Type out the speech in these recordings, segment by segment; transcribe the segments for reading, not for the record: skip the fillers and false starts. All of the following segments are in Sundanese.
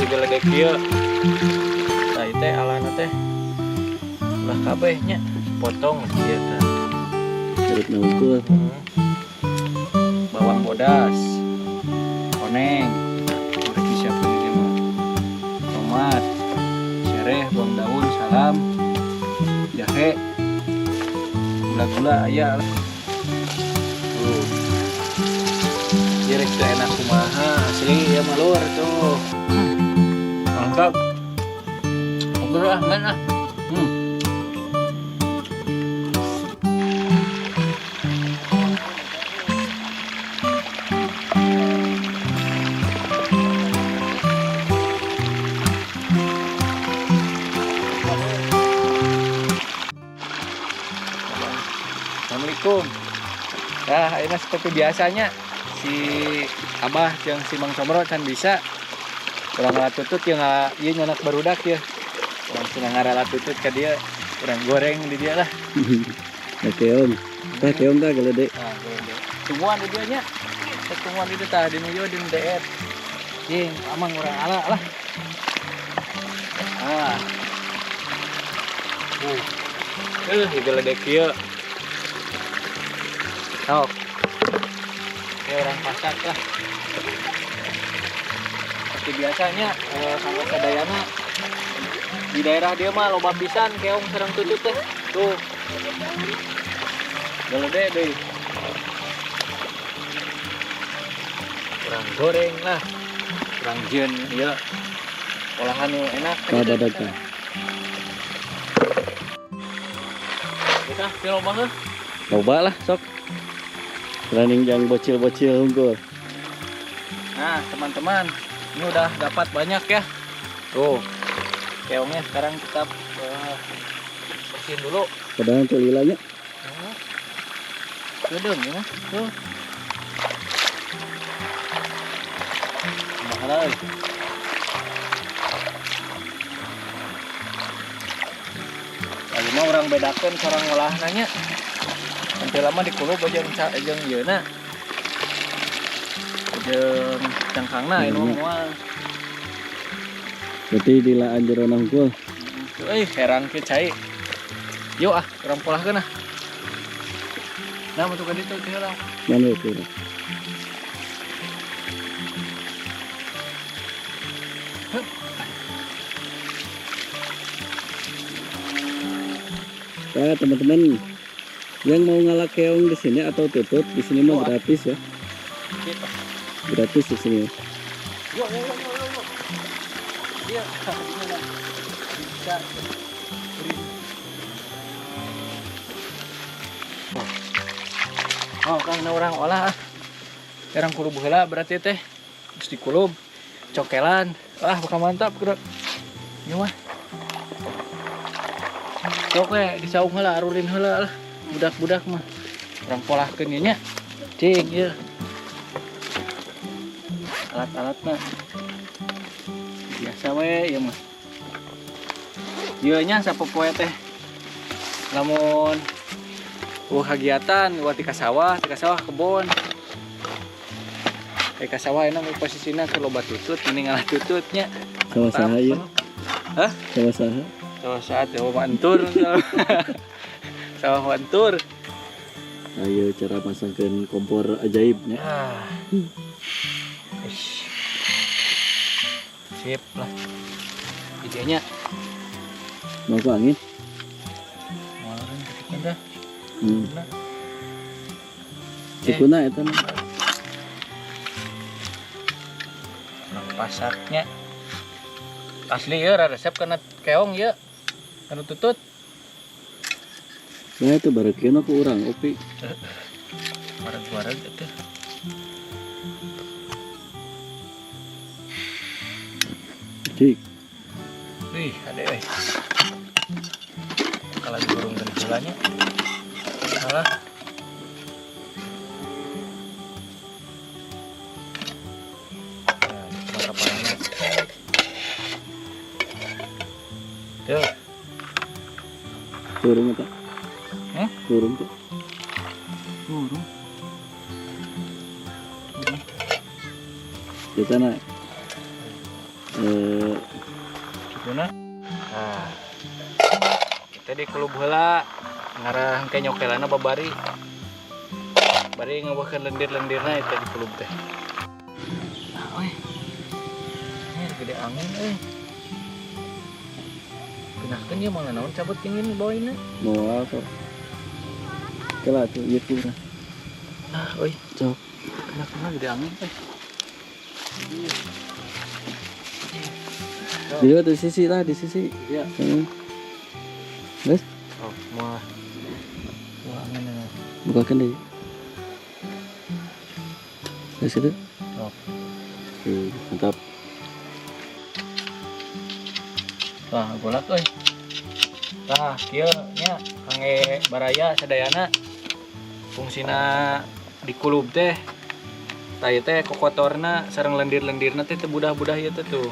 Digeledek kieu. Tah ieu teh alana teh. Ulah kabeh nya potong kieu tah. Urut nungkul. Bawang bodas, koneng, udah disiapkan ini mah. Tomat, sereh, bawang daun, salam, jahe, gula-gula aya lah. Tuh. Ieu rek teu enak kumaha asli ya mah lur tuh. Mantap. Oke lah, main lah. Assalamualaikum. Nah, ini seperti biasanya si Abah yang si Mang Comro can bisa. Urang tutut yang ieu nyanak barudak ya. Urang cenah ngarala tutut ka dia, urang goreng di dia lah. Oke om. Tah keong tah geledek. Nah, geledek. Tungguan di dia nya. Tungguan di dia tah di nu di DR. Jing, amang urang ala lah. Ah. Geledek kieu. Sok. Ini orang pasak lah. Seperti biasanya, sama sadayana di daerah dia mah loba pisan keong sareng tutut teh. Tuh. Geledek deui. Urang goreng lah. Urang jieun ieu. Olahan nu enak. Tah badag tah. Kita loba heuh. Loba lah sok. Running yang bocil-bocil unggul. Nah, teman-teman, ini udah dapat banyak ya. Tuh, keongnya sekarang kita bersihin dulu. Padahal tuh lilanya. Gedeng ya, tuh. Mahal. Ayo mah orang bedakan cara ngolah nanya. Nanti lama dikulub aja jeung yeuna. Jeung cangkangna ini moal. Berarti dilaan jero nangkul. Euy, herang ke cai. Yuk ah, urang polahkeun ah. Nah, masuk ka ditu teh lah. Mana itu? Nah, teman-teman yang mau ngalah keong di sini atau tutut di sini mah gratis ya. Gratis di sini. Yuk, yuk, yuk, yuk, yuk. Dia, bisa. Oh, kan orang olah. Orang kulub heula berarti teh. Terus dikulub, cokelan. Wah, bakal mantap gerak. Ieu mah. Sok we disaung heula, arulin heula lah. Budak-budak mah. Urang polahkeun ieu nya. Cing ieu. Alat-alatna. Biasa we ieu mah. Ieu nya sapopoe teh. Lamun kegiatan ulah ti ka sawah, ti ka sawah kebon. Ka sawah enak posisina keur loba tutut, mending ngalah tututnya. Sawah saha ieu? Hah? Sawah saha? Sawah saha teh mantur. Sawah mantur. Ayo cara masangkeun kompor ajaibnya. Ah. Ish. Sip lah. Idenya. Mau ke angin? Mau orang ketik dah. Cikuna eta mah. Pasaknya. Asli ya resep karena keong ya. Karena tutut. Nah itu barekeun aku urang opi. Wareg-wareg itu. Cik. Wih, ada euy. Kalau digurungkeun heula nya. Salah. Nah, kapanana. Tuh. Turun eta. Hah? Turun tuh. Turun. Di tanah. Kituna. Nah, kita di kulub heula ngarah engke nyokelana babari. Bari ngeuweuhkeun lendir-lendirna itu di kulub teh. Nah, euy. Ini gede angin euy. Pinahkeun ieu mah naon cabut tingin bawaina. Moal sok. Kela tuh ieu kurang. Ah, euy. Cok. Kenapa gede angin euy. Jadi di sisi lah, di sisi. Iya. Guys. Oh, mau. Wah, angin. Bukakan deh. Dari situ. Oh. Oke, mantap. Tah, golak euy. Tah, kieu nya kangge baraya sadayana. Fungsina dikulub teh. Tah ieu teh kokotorna sareng lendir-lendirna teh teu budah-budah ieu teh tuh.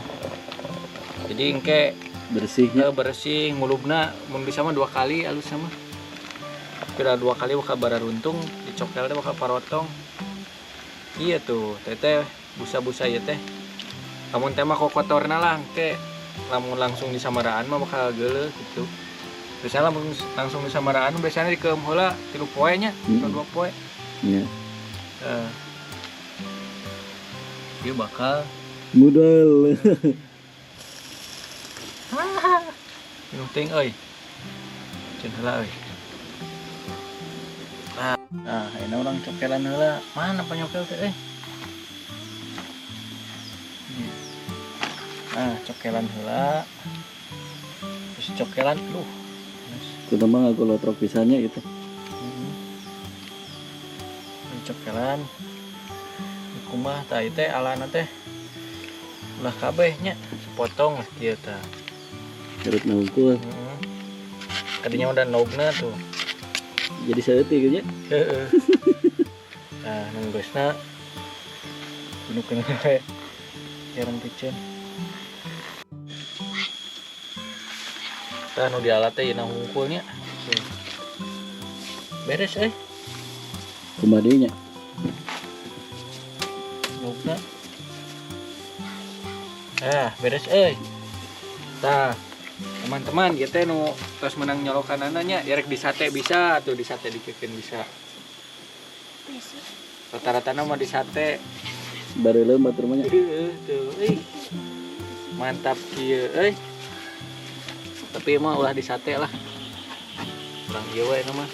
Jadi engke bersihnya bersih ngulubna mun bisa mah 2 kali alus mah. Kira 2 kali bakal bararuntung, dicokel teh bakal parotong. Iya tuh, teteh busa-busa ieu teh. Lamun teh mah kokotorna lah engke lamun langsung di samaraan mah bakal geuleuh gitu. Biasanya lamun langsung di samaraan biasanya dikeum heula 3 poe nya, atau 2 poe. Iya. Ieu bakal mudal. Minum ting euy. Ceun heula euy. Nah, ini orang cokelan heula. Mana penyokel teh euy? Nah, cokelan heula. Terus cokelan, duh. Kudu mah ngagolotrok pisannya gitu. Cokelan. Kumaha tah ieu teh alana teh. Ulah kabeh nya, sepotong lah kieu tah. Perut nungkul. Tadinya udah nogna tuh. Jadi saeutik gitu nya. Heeh. Nah, nunggeusna bunukeun we. Jarang piceun. Tah nu dialat teh yeuna hungkulnya. Tuh. Beres euy. Kumaha deui nya? Nogna. Ah, beres euy. Tah, teman-teman, ieu teh nu tos menang nyolokanana nya, erek di sate bisa tuh, di sate dikeun bisa. Rata-ratana mah di sate. Bareuleum batur mah nya. Heeh, tuh euy. Mantap kieu euy. Tapi mah ulah di sate lah. Urang ieu we mah.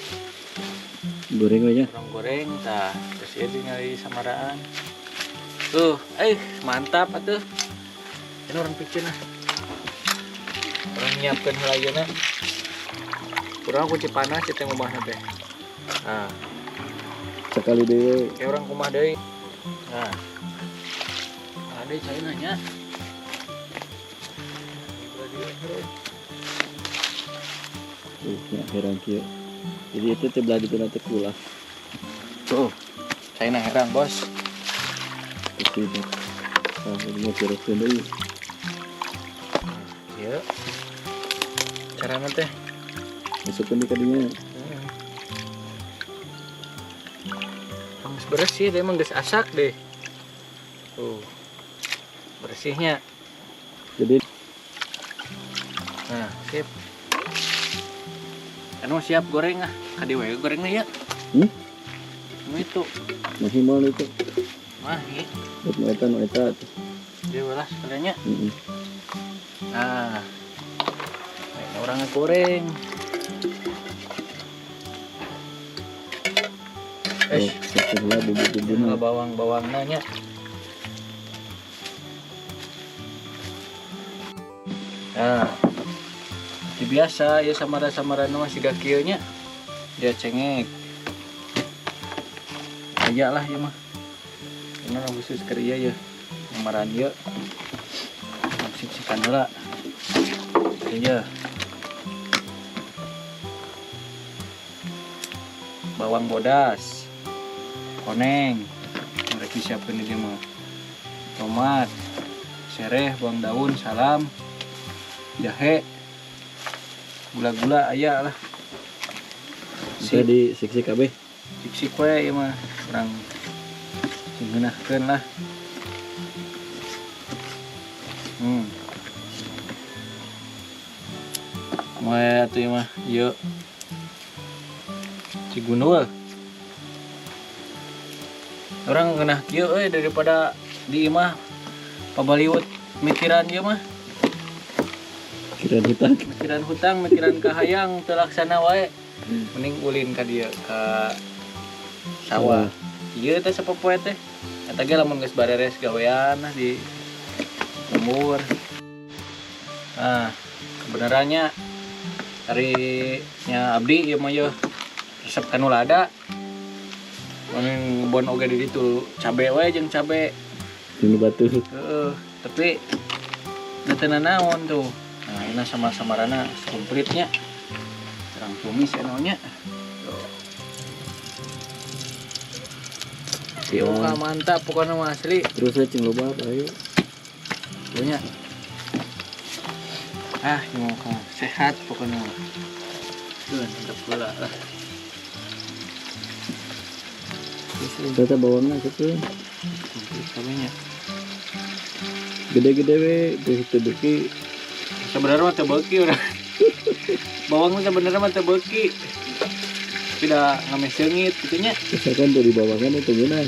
Goreng we nya. Urang goreng tah, terus ieu ningali samaraan. Tuh, mantap atuh. Ini urang piceun lah. Urang nyiapkeun heula ayeuna. Urang kunci panas ieu teh ngubahna teh. Nah. Sekali deui. Kayak urang kumaha deui. Nah. Ada caina nya. Tuh, ya herang kieu. Jadi itu teh belah dituna teh kulah. Tuh. Caina herang, Bos. Itu. Nah, ini mau pirokeun deui. Ieu. Carana teh masukkeun di kadinya. Geus bersih deh, emang geus asak deh. Tuh. Bersihnya. Jadi nah, sip. Anu siap goreng ah. Kadi we gorengna ya. Nu itu. Mahi moal itu. Mahi. Buat nu eta nu eta. Dia belah sekaliannya. Nah. Ini orang goreng. Bumbu-bumbu bawang-bawang nanya. Nah, seperti biasa ya samara-samara mah siga kieu nya. Dia cengek. Aya lah ya mah. Ini mah khusus keur ieu ya. Samaran ieu. Sik-sikan heula. Ieu. Bawang bodas. Koneng. Mereka disiapkan ini mah. Tomat, sereh, bawang daun, salam, jahe, gula-gula aya lah. Bisa di sik-sik kabeh. Sik-sik we ieu mah urang sing ngeunahkeun lah. Moe atuh ieu mah ieu. Cigundul. Urang ngeunah kieu euy daripada di imah pabaliut mikiran ieu mah. Mikiran hutang. Mikiran hutang, mikiran kahayang teu laksana wae. Mending ulin ka dieu ka sawah. Ieu teh sapopoe teh. Eta ge lamun geus bareres gawean lah di lembur. Nah, kebenarannya ari nya abdi ieu mah yeuh resep ka nu lada. Mun ngebon oge di ditu cabe we jeung cabe. Jeung batu. Heeh, tapi teu nanaon tuh. Nah, ini sama-samarana komplitnya. Terang tumis ya naonnya. Tuh. Si Oka mantap pokoknya mah asli. Terus saya cing loba ayo. Punya. Ah, mau kamu sehat pokoknya mah. Tuh, mantap pula lah. Tata bawangnya gitu. Komplit cabenya. Gede-gede we, teu beuki. Sebenarnya mah teu beuki urang. Bawang mah sebenarnya mah teu beuki. Tidak ngameh seungit kitu nya. Misalkan tuh di bawangan itu gimana?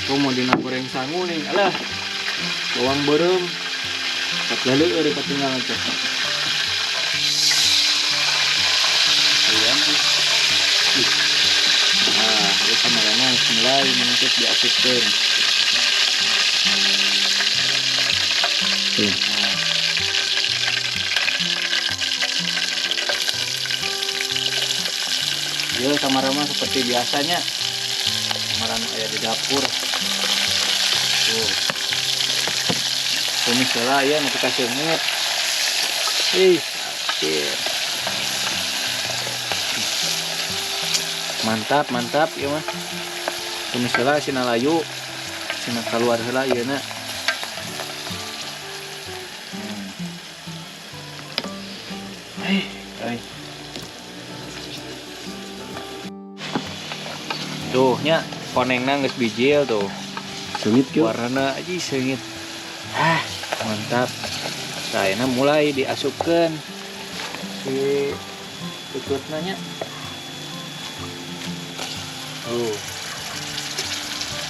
Gua mau dina goreng sangu nih. Alah. Bawang beureum. Tak lalu euy patinggal teh. Ayam. Ih. Nah, ieu kamarana mulai mengikut diasupkeun. Tuh. Ya, samarama seperti biasanya. Samarama aya di dapur. Tuh. Tumis heula ya nepi ka seungit. Ih, anjir. Mantap, mantap ieu mah. Tumis heula sina layu. Sina kaluar heula ieu na. Hei. Tuh nya konengna geus bijil tuh. Seungit kieu. Warnana aja seungit. Ah, mantap. Saena mulai diasupkeun si tututna nya. Tuh.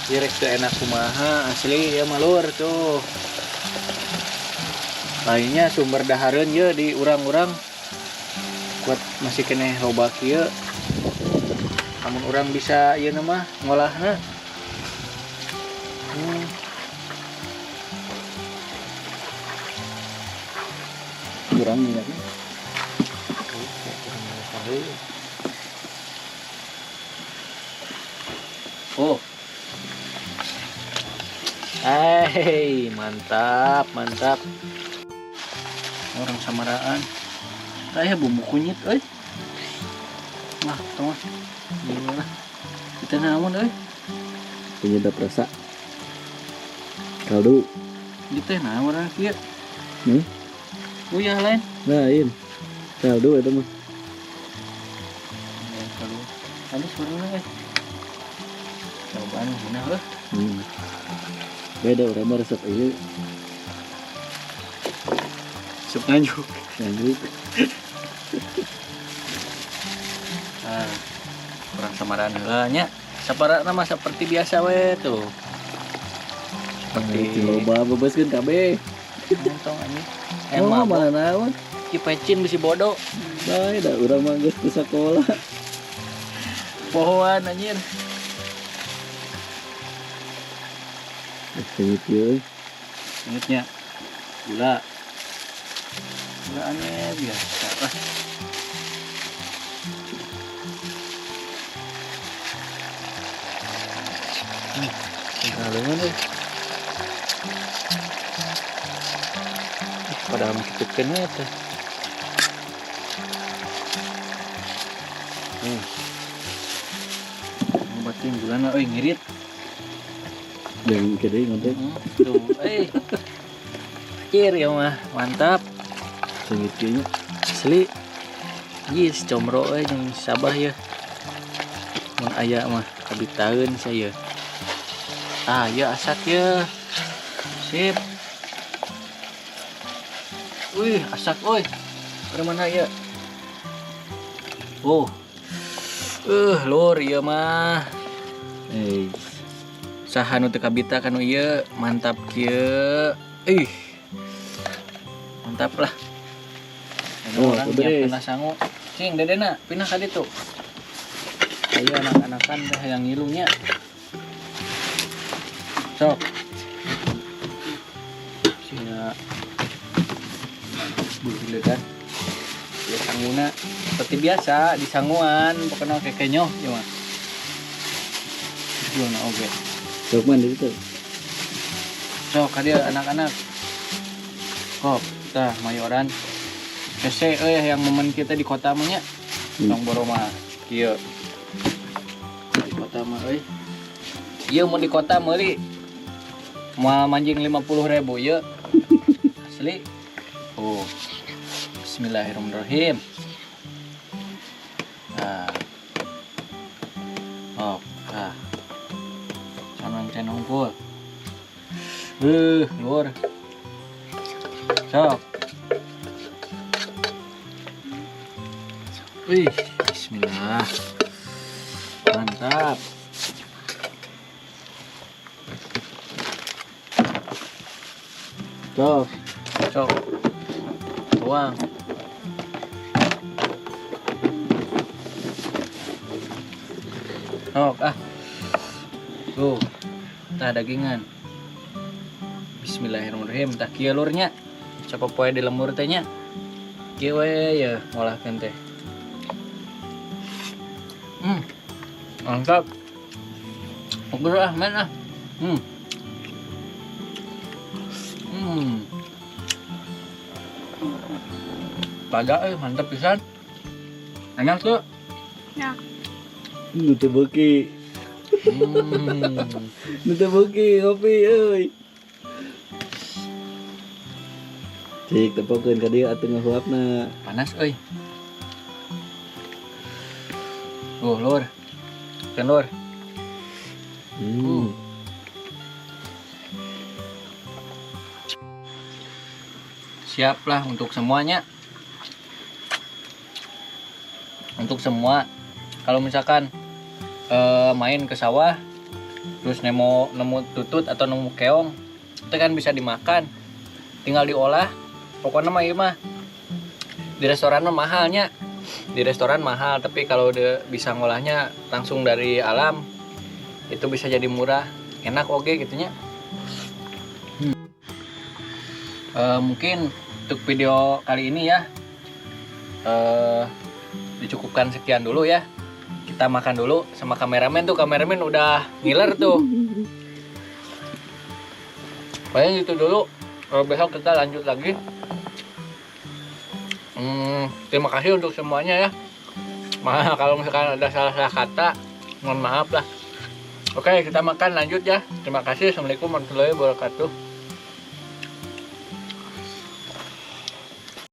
Ieu rek teu enak kumaha asli ya malur tuh. Lainnya sumber dahareun ye di urang-urang kuat masih keneh loba kieu. Namun orang bisa ieu mah ngolahna. Kurang minyaknya. Oh. Hei, mantap, mantap. Orang samaraan. Tah bumbu kunyit euy. Wah, tong. Gimana? Kita naon euy? Penyedap rasa. Kaldu. Ieu teh naon urang kieu? Hmm? Uyah lain. Lain. Kaldu eta mah. Ya, kaldu. Halus warna euy. Cobaan geunah euy. Beda urang mah resep ieu. Resep nganjuk. Nganjuk. Nah, kurang samaran heula nya. Saparana mah seperti biasa we tuh. Seperti loba bebaskeun kabeh. Entong anjing. Emang mana naon? Ki pecin bisi bodoh. Bae da urang mah geus ke sakola. Pohoan anjir. Seungit ieu. Seungitnya gula. Gula aneh biasa lah. Tinggal deh. Padahal mah kitu keneh teh. Ngobatin gulana euy ngirit. Yang gede ngotot. Tuh, Anjir ya mah, mantap. Seungit kieu nya. Asli. Ieu si comro euy jeung Sabah ya. Mun aya mah kabitaeun saya. Ah, ya asak ya. Sip. Wih, asak euy. Dari mana ya? Oh. Lur ieu mah. Eh, Saha nu teu kabita kanu ieu, mantap kieu. Ih. Mantap lah. Oh, Orang beres. nyiapkeun sangu. Cing, dedena pindah ka ditu. Ayo anak-anakan teh hayang ngilunya. Sok. Sia. Boleh kan? Ya sanguna seperti biasa di sanguan pokoknya kekenyoh ya mah. Gimana oke. Sok man di situ. Sok ka dieu anak-anak. Kok, tah mayoran. Hese euy yang momen kita di kota mah nya. Tong boro mah kieu. Di kota mah euy. Ieu mun di kota meuli moal manjing 50.000 ieu. Asli. Oh. Bismillahirrahmanirrahim. Nah. Oh, ah. Can unggul. Luar. Sok. Wih, bismillah. Mantap. Sok. Sok. Tuang. Sok ah. Tuh. Tah dagingan. Bismillahirrahmanirrahim. Tah kieu lurnya. Coba poe di lemur teh nya. Kieu we ya ngolahkeun teh. Mantap. Oke ah, main ah. Pada mantap pisan. Enak tuh. Ya. Nu teu beuki. Nu teu beuki ngopi euy. Cik tepokeun ka dieu atuh ngahuapna. Panas euy. Tuh, lur. Kan lur. Siap lah untuk semuanya. Untuk semua. Kalau misalkan main ke sawah terus nemu tutut atau nemu keong, itu kan bisa dimakan. Tinggal diolah. Pokoknya mah ieu mah di restoran mah mahalnya. Di restoran mahal, tapi kalau udah bisa ngolahnya langsung dari alam itu bisa jadi murah, enak oke gitunya. Mungkin untuk video kali ini ya, dicukupkan sekian dulu ya. Kita makan dulu sama kameramen tuh, kameramen udah ngiler tuh. Paling gitu dulu. Kalau besok kita lanjut lagi. Terima kasih untuk semuanya ya. Maaf kalau misalkan ada salah-salah kata, mohon maaf lah. Oke, kita makan lanjut ya. Terima kasih. Assalamualaikum warahmatullahi wabarakatuh.